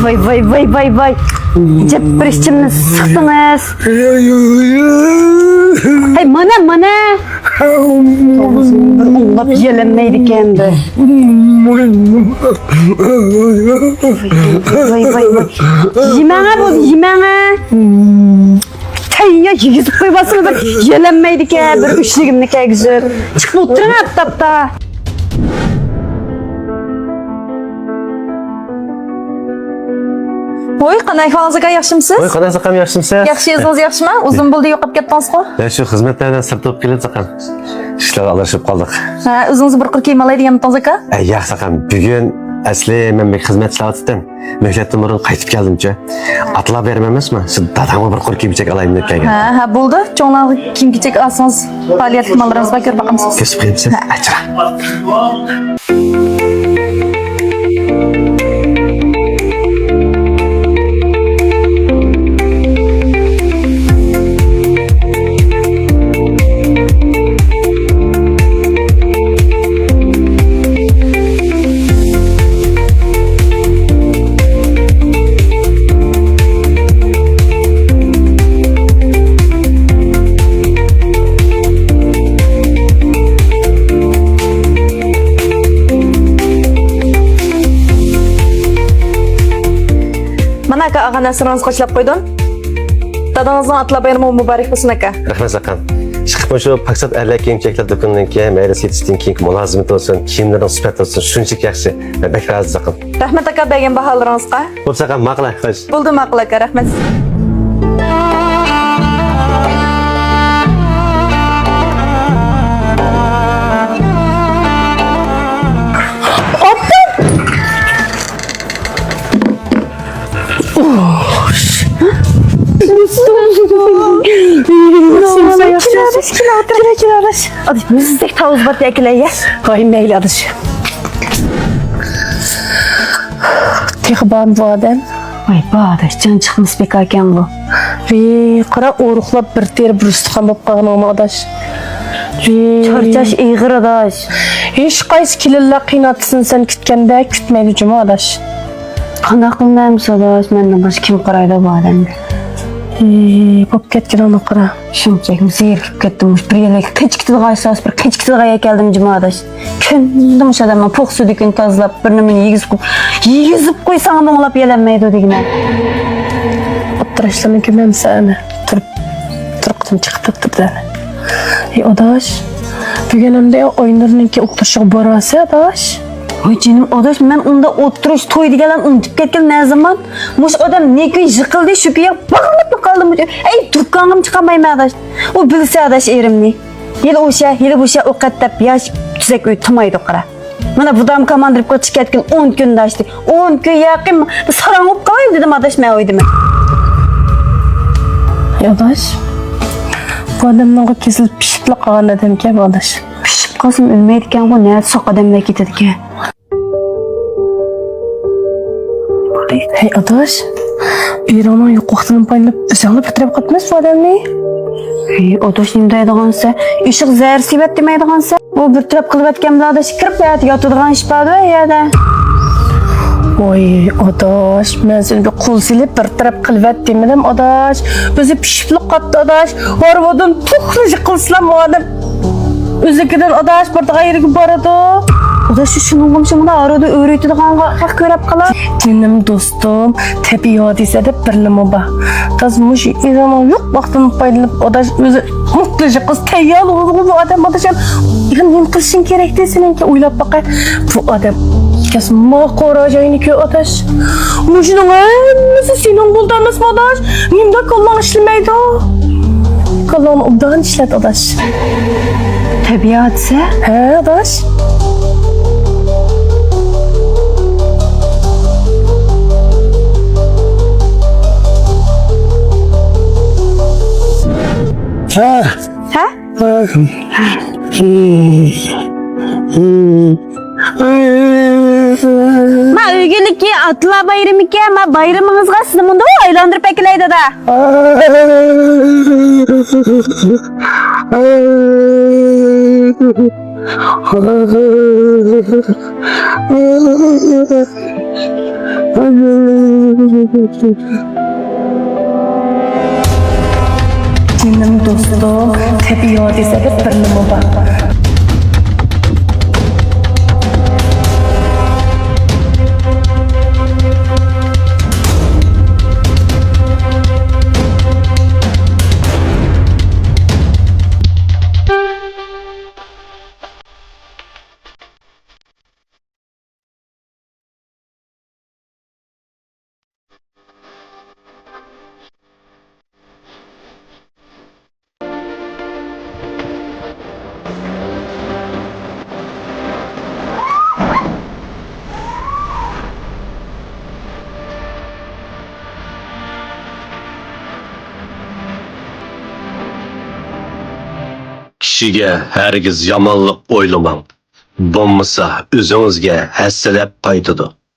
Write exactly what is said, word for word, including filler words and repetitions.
ۋاي، ۋاي، ۋاي، ۋاي، ۋاي. ئەجەب بىر ئىچىمنى سىقتىڭىز. ھەي، مانا، مانا. بىر ئوڭلاپ يېلەنمەيدىكەن بۇ. ۋاي، ۋاي، ۋاي. يېمەڭە بولدى، يېمەڭە. تەييا يېگۈزۈپ قويۇۋالسىڭىز، يېلەنمەيدىكەن، بىر ئۈچلۈكۈمنى كەلگۈزۈر. چىقىپ ئولتۇرۇڭ، ئاپتاپتا. ۋوي، قانداق ئەھۋالىڭىز ئاكا، ياخشىمۇسىز؟ ۋوي، قانداق زاكام، ياخشىمۇسىز؟ ياخشى، ئۆزىڭىز ياخشىما؟ ئۇزۇن بولدى يوقاپ كەتتىڭىزغۇ؟ ھە، شۇ خىزمەتلەردىن سىرتتا بولۇپ كېلىپ زاكام. ئىشلارغا ئارىلىشىپ قالدۇق. ھە، ئۆزىڭىزگە بىر قۇر كىيىم ئالاي دېگەنمىدىڭىز ئاكا؟ ئە، ياق زاكام، بۈگۈن ئەسلى مەن بىر خىزمەت ئىشلەۋاتاتتىم. مۆھلەتتىن بۇرۇن قايتىپ كەلدىمچۇ. ئاتىلار بايرىمى ئەمەسمۇ؟ شۇ داداڭغا بىر قۇر كىيىمچەك ئالايمۇ دەپ كەلگەن. ھە، ھە، بولدى. چوڭلارغا كىيىم-كېچەك ئالسىڭىز، پائالىيەتلىك ماللىرىڭىزغا كۆرۈپ باقامسىز. كۆرۈشۈپ قېلىمسىز. ھە. ئاچا. مانا ئاكا، ئالغان نەرسىلىرىڭىزنى قاچىلاپ قويدۇم. دادىڭىزنىڭ ئاتىلار بايرىمى مۇبارەك بولسۇن ئاكا. رەھمەت زاكام. ئىشقىلىپمۇ شۇ پاكىزات ئەرلەر كىيىم-كېچەكلەر دۇكىنىنىڭكى مەيدە سېتىشتىن كېيىنكى مۇلازىمىتى بولسۇن، كىيىملىرىنىڭ سۈپەت بولسۇن، شۇنچىلىك ياخشى. مەن بەك رازى زاكام. رەھمەت ئاكا، بەرگەن باھالىرىڭىزغا. بولسا ئاكا، ماقۇل، خوش. بولدى، ماقۇل ئاكا، رەھمەت. كېلە، كېلە، كېلە. ئاداش، مۇزدەك تاۋۇز بار ئەكىلەي يە. ۋاي، مەيلى، ئاداش. تېخى بارمۇ بۇ ئادەم؟ ۋاي، بار ئاداش، جان چىقمىسا بىكاركەن بۇ. ۋىي، قارا، ئورۇقلاپ بىر تېرە بىر ئۇستىخان بولۇپ قالغىنىڭمۇ ئاداش. ۋىي. چارچاش ئېغىر ئاداش. ھېچقايسى كېلىنلەر قىيىن ئاتىسىنى سەن كۈتكەندەك كۈتمەيدۇ جۇمۇ ئاداش. قانداق قىلىمەن ئەمىسە ئاداش، مەندىن باشقا كىم قارايدۇ بۇ ئادەمگە؟ ھېي، بوپ كەتكىنىڭنى قارا. شۇنچىلىك زېرىكىپ كەتتىم، مۇشۇ بىر يەرلەرگە قېچىپ كېتىدىغان ئىشلار، بىر قېچىپ كېتىدىغان يەرگە كەلدىم جۇمۇ ئاداش. كۈندە مۇشۇ ئادەمنىڭ پوق سۈيدۈكىنى تازىلاپ، بىر نېمىنى يېگۈزۈپ، يېگۈزۈپ قويساڭ ئوڭلاپ يېلەنمەيدۇ دېگىنە. ئوتتۇراشلىرىنى كۆرمەمسەن ئەنە، تۇرۇپ، تۇرقىدىن چىقىپ تۇرۇپتۇ ئەنە. ھېي ئاداش، بۈگۈن ئەمدى ئاينۇرنىڭكى ئولتۇرۇشىغا بارىۋالسا ئاداش. ۋاي جېنىم ئاداش، مەن ئۇندا ئولتۇرۇش توي دېگەنلەرنى ئۇنتۇپ كەتكىلى نە زامان. مۇشۇ ئادەم نېكى يىقىلدى، شۇ كۈيە باغلىنىپلا قالدى. ئەي، دۇكانغىمۇ چىقالمايمەن ئاداش. ئۇ بىلسە ئاداش ئېرىمنى. ھېلى ئوشا، ھېلى بوشا ئوقەت دەپ ياش تۈزەك ئۆي تۇمايدۇ قارا. مانا بۇدام كاماندىرىپ قېچىپ كەتكىن ئون كۈن داشتى. ئون كۈن ياقى ساراڭ بولۇپ قالاي دېدىم ئاداش، مەن ئويدىمەن. ئاداش، بۇ ئادەمنىڭ كېسىلى پىشىپلا قالغان ئادەمكەن بۇ ئاداش. پىشىپ قالسىمۇ ئۆلمەيدىكەنغۇ، نەدە ساق ئادەملەر كېتىدىكەن. ھەي ئاداش، ئېرىڭنىڭ يوق ۋاقتىدىن پايدىلىنىپ ئۆزۈڭلا بىر تەرەپ قىلىپمىز بۇ ئادەمنى. ھەي ئاداش، نېمە دەيدىغانسە؟ ئىشق زەھەر سېۋەت دېمەيدىغانسە؟ ئۇ بىر تەرەپ قىلىۋەتكەن بىلەن ئاداش، كىرىپ ياتىدىغان ئىش بار-دە يەردە. ۋاي ئاداش، مەن سېنى بىر قول سېلىپ بىر تەرەپ قىلىۋەت دېمىدىم ئاداش. ئۆزى پىشىپلا قاپتۇ ئاداش. ھارۋىدىن توخۇ يىقىلسىلا ئادەم ئۆزلۈكىدىن ئاداش بارىدىغان يېرىگە بارىدۇ. ئاداش، شۇ شۇنىڭغىمۇ شۇ مانا ئارىدا ئۆرۈيتىدىغانغا خەق كۆرەپ قالا. جېنىم دوستۇم، تەبىئىي ھادىسە دەپ بىرلىمۇ بار. تازا مۇشۇ ئېرىنىڭ يوق ۋاقتىدىن پايدىلىنىپ ئاداش ئۆزى مۇھتاج قىز تەييار بولغۇ بۇ ئادەم ئاداش. يا نېمە قىلىشىڭ كېرەكتى سېنىڭكى ئويلاپ باقە. بۇ ئادەم كەس ما قورا جاينى كۆ ئاداش. مۇشۇنىڭ ھەممىسى سېنىڭ قولدا ئەمەسمۇ ئاداش؟ نېمىدە كاللاڭ ئىشلىمەيدۇ؟ كاللاڭنى ئوبدان ئىشلەت ئاداش. تەبىئىي ھادىسە؟ ھە ئاداش. ھە. ھە؟ ما ئۆگۈنلۈكى ئاتىلار بايرىمىكەن، ما بايرىمىڭىزغا سىزنى مۇنداق ئايلاندۇرۇپ ئەكېلەي دادا. جېنىم دوستۇم، تەبىئىي ھادىسە دەپ بىر نېمە بار. كىشىگە ھەرگىز يامانلىق ئويلىماڭ، بولمىسا ئۆزىڭىزگە ھەسسىلەپ قايتىدۇ.